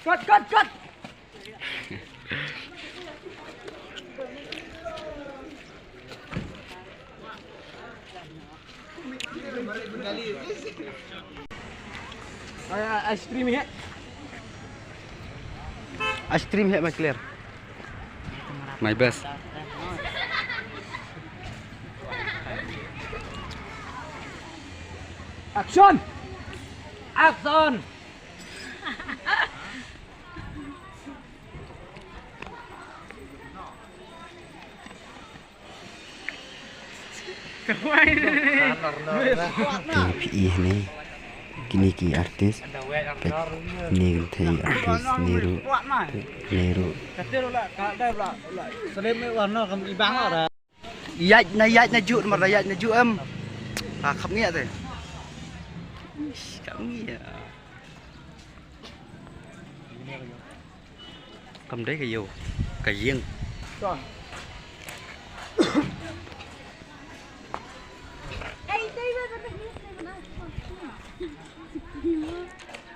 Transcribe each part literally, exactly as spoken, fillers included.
Cut, cut, cut. Ice cream hai. Ice cream hai, my clear. My best. Action! Action! Te phi i hne kine ki artist. Peit, ne kynthei artist ne ruh. Ne ruh. Ïaid na, ïaid na juh, namar da ïaid na juh em. Ah, kham ngiah te. Ish, kham ngiah. Kam dei ka ïew, ka ïing.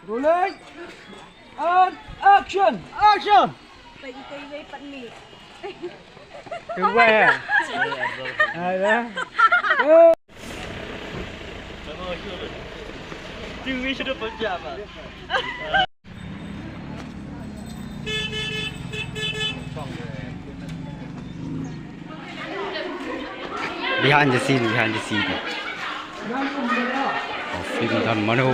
Rolling. And action. Action. Goodbye. Behind the scene, behind the scene. Scene done mano.